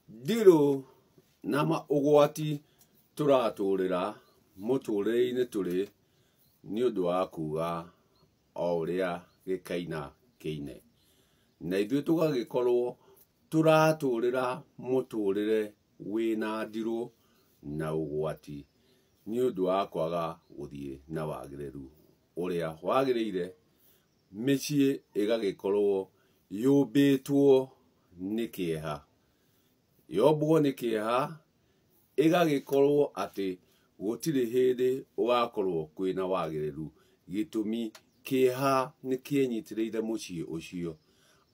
Ndirũ na ũgwati tũratũrĩra mũtũrĩre-inĩ tũrĩ nĩ ũndũ wa kuga o ũrĩa gĩkaina kĩine. Na ithuĩ tũgagĩkorwo tũratũrĩra mũtũrĩre wĩna ndirũ na ũgwati nĩ ũndũ wa kwaga gũthiĩ na wagĩrĩru ũrĩa wagĩrĩire. Mĩciĩ ĩgagĩkorwo yũmbĩtwo nĩ kĩeha, yombwo nĩ kĩeha, ĩgagĩkorwo atĩ gũtirĩ hĩndĩ ũgakorwo kwĩna wagĩrĩru. Gĩtũmi kĩeha nĩ kĩnyitĩrĩire mũciĩ ũcio,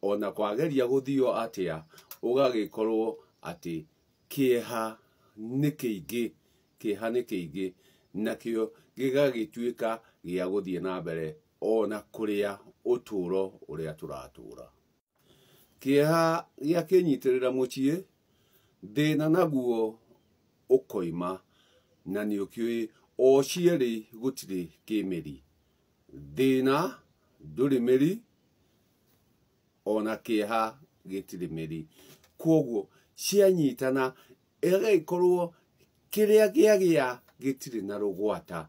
ona kwageria gũthio atĩa ũgagĩkorwo atĩ kĩeha nĩ kĩingĩ, kĩeha nĩ kĩingĩ, nakĩo gĩgagĩtuĩka gĩa gũthiĩ na mbere ona kũrĩa ũtũro ũrĩa tũratũra. Kĩeha gĩakĩnyitĩrĩra mũciĩ, thĩna naguo ũkoima, na nĩ ũkĩũĩ o cierĩ gũtirĩ kĩmĩri. Thĩna ndũrĩ mĩri, ona kĩeha gĩtirĩ mĩri. Koguo cianyitana ĩgagĩkorwo kĩrĩa kĩagĩa gĩtirĩ na rũgwata.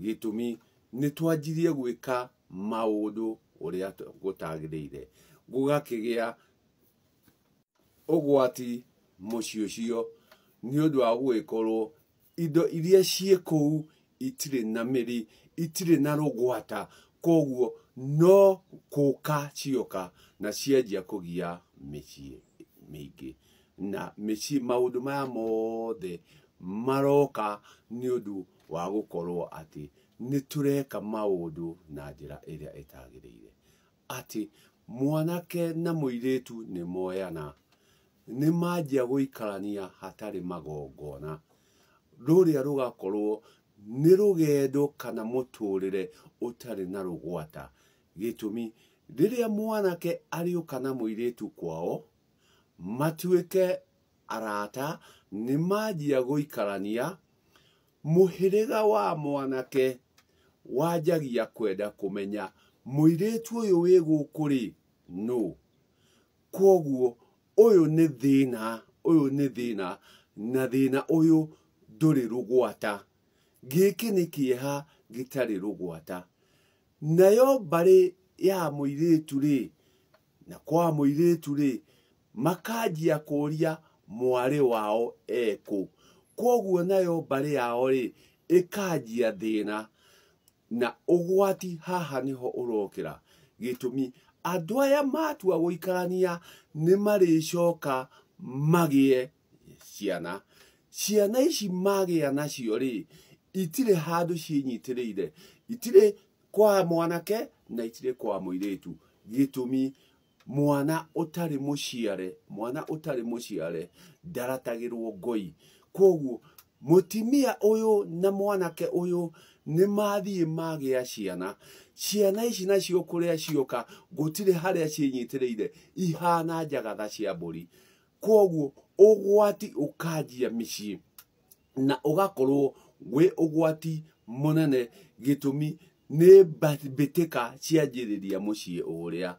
Gĩtũmi nĩ twanjirie gwĩka maũndũ ũrĩa gũtagĩrĩire, gũgakĩgĩa ũgwati mũciĩ ũcio nĩ ũndũ wa gũgĩkorwo indo iria ciĩ kũu itirĩ na mĩri, itirĩ na rũgwata, koguo no kũka cioka na cianjia kũgia mĩciĩ mĩingĩ. Na mĩciĩ maũndũ maya mothe maroka nĩ ũndũ wa gũkorwo atĩ nĩ tũreka maũndũ na njĩra ĩrĩa ĩtagĩrĩire. Atĩ mwanake na mũirĩtu nĩ moyana, nĩ manjia gũikarania hatarĩ magongona, rũrĩa rũgakorwo nĩ rũgendo kana mũtũrĩre ũtarĩ na rũgwata. Gĩtũmi rĩrĩa mwanake arĩũka na mũirĩtu kwao matuĩke arata, nĩ manjia gũikarania, mũhĩrĩga wa mwanake wanjagia kwenda kũmenya mũirĩtu ũyũ wĩ gũkũ rĩ nũ. Koguo ũyũ nĩ thĩna, ũyũ nĩ thĩna, na thĩna ũyũ ndũrĩ rũgwata. Gĩkĩ nĩ kĩeha gĩtarĩ rũgwata. Nayo mbarĩ ya mũirĩtu rĩ, na kwa mũirĩtu rĩ, makanjia kũria mwarĩ wao ekũ. Koguo nayo mbarĩ yao rĩ, ĩkanjia thĩna na ũgwati haha nĩho ũrokĩra. Gĩtũmi andũ aya matua gũikarania nĩ marĩcoka magĩe ciana. Ciana ici magĩa nacio rĩ, itirĩ handũ ciĩnyitĩrĩire, itirĩ kwa mwanake na itirĩ kwa mũirĩtu. Gĩtũmi mwana ũtarĩ mũciare, mwana ũtarĩ mũciare ndaratagĩrwo ngoi. Koguo mũtimia ũyũ na mwanake ũyũ nĩ mathiĩ magĩa ciana. Ciana ici nacio kũrĩa cioka gũtirĩ harĩa ciĩnyitĩrĩire, ihana njagatha cia mbũri. Koguo ũgwati ũkanjia mĩciĩ na ũgakorwo wĩ ũgwati mũnene. Gĩtũmi nĩ mbĩtĩka cianjĩrĩria mũciĩ ũrĩa,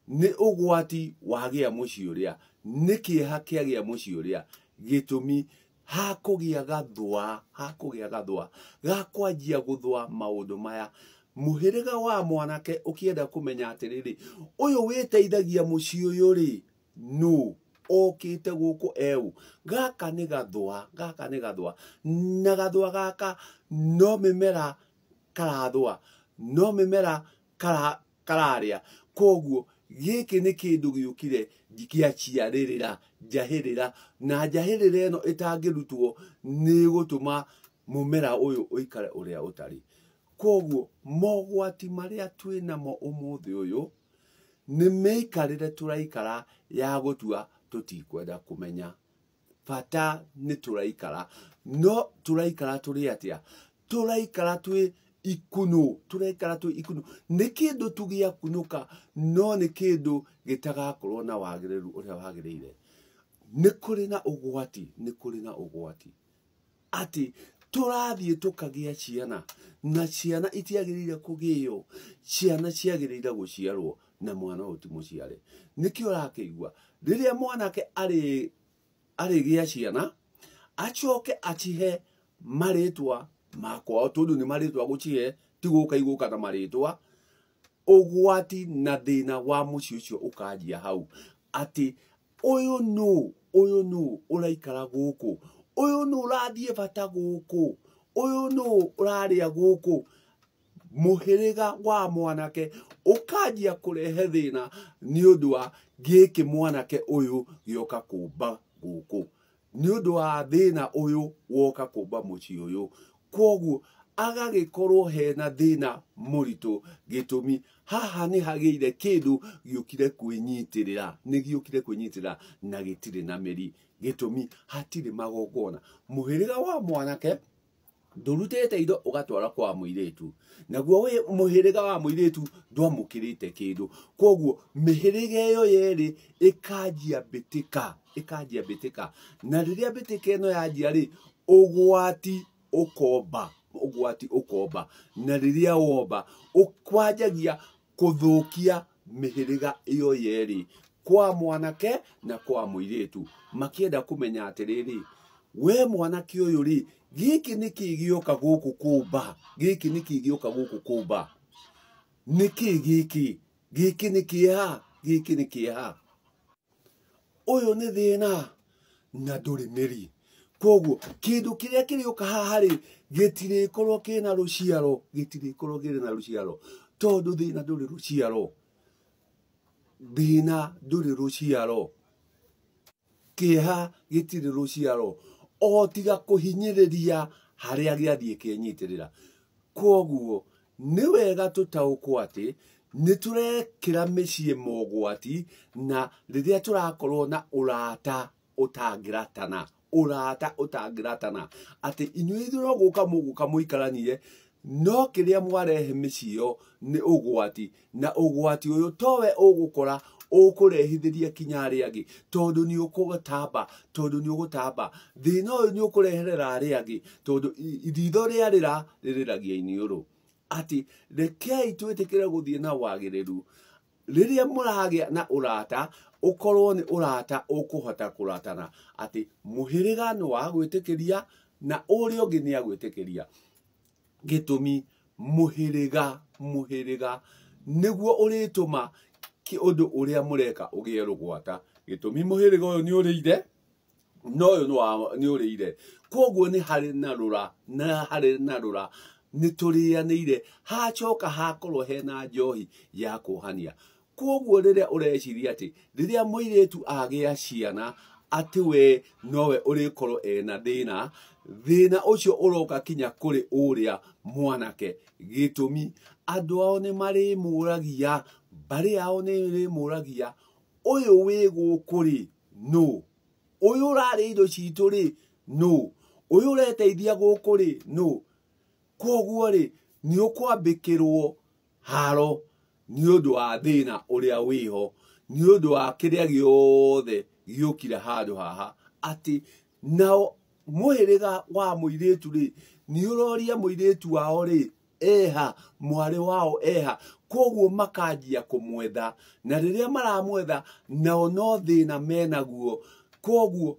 nĩ ũgwati wagĩa mũciĩ ũrĩa, nĩ kĩeha kĩagĩa mũciĩ ũrĩa. Gĩtũmi hakũgĩa gathũa, hakũgĩa gathũa gakwanjia gũthũa maũndũ maya. Mũhĩrĩga wa mwanake ũkĩenda kũmenya atĩrĩrĩ, ũyũ wĩteithagia mũciĩ ũyũ rĩ nũ, okĩte gũkũ eũ. Gaka nĩ gathũa, gaka nĩ gathũa, na gathũa gaka no mĩmera karathũa, no mĩmera kararĩa. Koguo gĩkĩ nĩ kĩndũ gĩũkire gĩaciarĩrĩra njahĩrĩra, na njahĩrĩra ĩno ĩtangĩrutwo nĩ ĩgũtũma mũmera ũyũ ũikare ũrĩa ũtarĩ. Koguo mogwati marĩa twĩnamo ũmũthĩ ũyũ nĩ mĩikarĩre tũraikara ya gũtua tũtikwenda kũmenya. Bata nĩ tũraikara, no tũraikara tũrĩ atĩa? Tũraikara twĩ ikunũ, tũraikara twĩ ikunũ. Nĩ kĩndũ tu gĩakunũka, no nĩ kĩndũ gĩtagakorwo na wagĩrĩru ũrĩa wagĩrĩire. Nĩ kũrĩ na ũgwati, nĩ kũrĩ na ũgwati atĩ tũrathiĩ tũkagĩa ciana, na ciana itiagĩrĩire kũgĩo, ciana ciagĩrĩire gũciarwo na mwana ũyũ ti mũciare. Nĩkĩo ũrakĩigua rĩrĩa mwanake arĩ arĩgĩa ciana acoke acihe marĩtwa makwao tondũ nĩ marĩtwa gũcihe ti gũka igũka na marĩtwa ũgwati na thĩna wa mũciĩ ũcio ũkanjia hau atĩ ũyũ nũ ũraikara gũkũ ũyũ nũ ũrathiĩ bata gũkũ ũyũ nũ ũrarĩa gũkũ mũhĩrĩga wa mwanake ũkanjia kũrehe thĩna nĩ ũndũ wa gĩkĩ mwanake ũyũ gĩoka kũmba gũkũ nĩ ũndũ wa thĩna ũyũ woka kũmba mũciĩ ũyũ kwoguo agagĩkorwo hena thĩna mũritũ gĩtũmi haha nĩ hagĩire kĩndũ gĩũkire kwĩnyitĩrĩra nĩ gĩũkire kwĩnyitĩrĩra na gĩtirĩ na mĩri gĩtũmi hatirĩ magongona mũhĩrĩga wa mwanake ndũrutĩte indo ũgatwara kwa mũirĩtu naguo mũhĩrĩga wa mũirĩtu ndwamũkĩrĩte kĩndũ kwoguo mĩhĩrĩga ĩyo yerĩ ĩkanjia mbĩtĩka na rĩrĩa mbĩtĩka ĩno yanjia rĩ ũgwati ũkomba na rĩrĩa womba ũkwanjagia kũthũkia mĩhĩrĩga ĩyo yerĩ kwa mwanake na kwa mũirĩtu makĩenda kũmenya atĩrĩrĩ we mwanake ũyũ rĩ gĩkĩ nĩkĩ gĩoka gũkũ kũmba gĩkĩ nĩkĩ gĩoka gũkũ kũmba nĩkĩ gĩkĩ gĩkĩ nĩ kĩeha gĩkĩ nĩ kĩeha ũyũ nĩ thĩna na ndũrĩ mĩri kwoguo kĩndũ kĩrĩa kĩrĩũka haha rĩ gĩtirĩkorwo kĩna rũciaro gĩtirĩkorwo kĩrĩ na rũciaro tondũ thĩna ndũrĩ rũciaro thĩna ndũrĩ rũciaro kĩeha gĩtirĩ rũciaro o tiga kũhinyĩrĩria harĩa gĩathiĩ kĩnyitĩrĩra kwoguo nĩ wega tũtaũkwo atĩ nĩ tũrekĩra mĩciĩ mogwati na rĩrĩa tũrakorwo na ũrata ũtangĩratana atĩ inyuĩ ithuĩ no gũka mũgũka mũikaranie no kĩrĩa mwarehe mĩciĩ ĩyo nĩ ũgwati na ũgwati ũyũ towe ũgũkora ũkũrehithĩria kinya arĩa angĩ tondũ nĩ ũgũtamba thĩna ũyũ nĩ ũkũreherera arĩa angĩ tondũ ritho rĩarĩra rĩrĩragia iniũrũ atĩ rekei twĩtĩkĩre gũthiĩ na wagĩrĩru rĩrĩa mũragĩa na ũrata ũkorwo nĩ ũrata ũkũhota kũratana atĩ mũhĩrĩga nĩ wa gwĩtĩkĩria na ũrĩa ũngĩ nĩ agwĩtĩkĩria gĩtũmi mũhĩrĩga nĩguo ũrĩtũma ũndũ ũrĩa mũreka ũgĩe rũgwata gĩtũmi mũhĩrĩga ũyũ nĩ ũrĩire no ũyũ nĩ ũrĩire kwoguo nĩ harĩ na rũra nĩ tũrĩanĩire hacoka hakorwo hena njohi ya kuohania kwoguo rĩrĩa ũreciria atĩ rĩrĩa mũirĩtu agĩa ciana atĩ we nowe ũrĩkorwo ena thĩna thĩna ũcio ũroka kinya kũrĩ ũrĩa mwanake gĩtũmi andũ ao nĩ marĩmũragia mbarĩ yao nĩ ĩrĩmũragia ũyũ wĩ gũkũ rĩ nũ ũyũ ũrarĩa indo citũ rĩ nũ ũyũ ũreteithia gũkũ rĩ nũ kwoguo rĩ nĩ ũkwambĩkĩrwo haro nĩ ũndũ wa thĩna ũrĩa wĩho nĩ ũndũ wa kĩrĩa gĩothe gĩũkire handũ haha atĩ nao mũhĩrĩga wa mũirĩtu rĩ nĩ ũroria mũirĩtu wao rĩ eha mwarĩ wao eha kwoguo makanjia kũmwetha na rĩrĩa maramwetha nao no thĩna menaguo kwoguo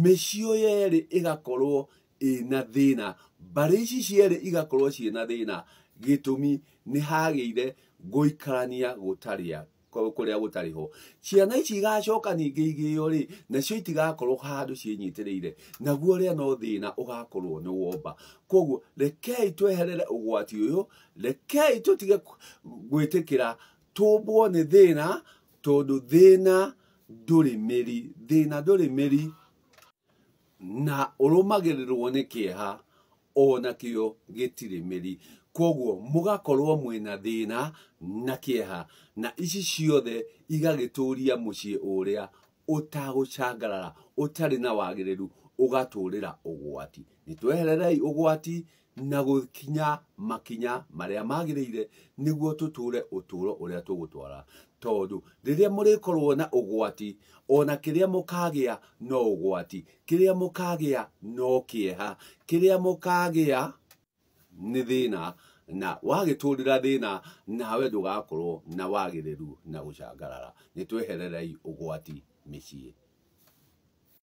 mĩciĩ yerĩ ĩgakorwo ĩna thĩna mbarĩ ici cierĩ igakorwo ciĩna thĩna gĩtũmi nĩ hagĩire gũikarania gũtarĩa kũrĩa gũtarĩ ho ciana ici igacoka ningĩ igĩo rĩ nacio itigakorwo handũ ciĩnyitĩrĩire naguo ũrĩa no thĩna ũgakorwo nĩ womba kwoguo rekei tweherere ũgwati ũyũ rekei tũtige gwĩtĩkĩra tũmbwo nĩ thĩna tondũ thĩna ndũrĩ mĩri thĩna ndũrĩ mĩri na ũrũmagĩrĩrwo nĩ kĩeha ona kĩo gĩtirĩ mĩri kwoguo mũgakorwo mwĩna thĩna na kĩeha na ici ciothe igagĩtũria mũciĩ ũrĩa ũtagũcangarara ũtarĩ na wagĩrĩru ũgatũrĩra ũgwati nĩ twehererei ũgwati na gũkinya makinya marĩa magĩrĩire nĩguo tũtũre ũtũro ũrĩa tũgũtwara tondũ rĩrĩa mũrĩkorwo na ũgwati ona kĩrĩa mũkagĩa no ũgwati kĩrĩa mũkagĩa no kĩeha kĩrĩa mũkagĩa nĩ thĩna na wagĩtũrĩra thĩna nawe ndũgakorwo na wagĩrĩru na gũcangarara nĩ twehererei ũgwati mĩciĩ.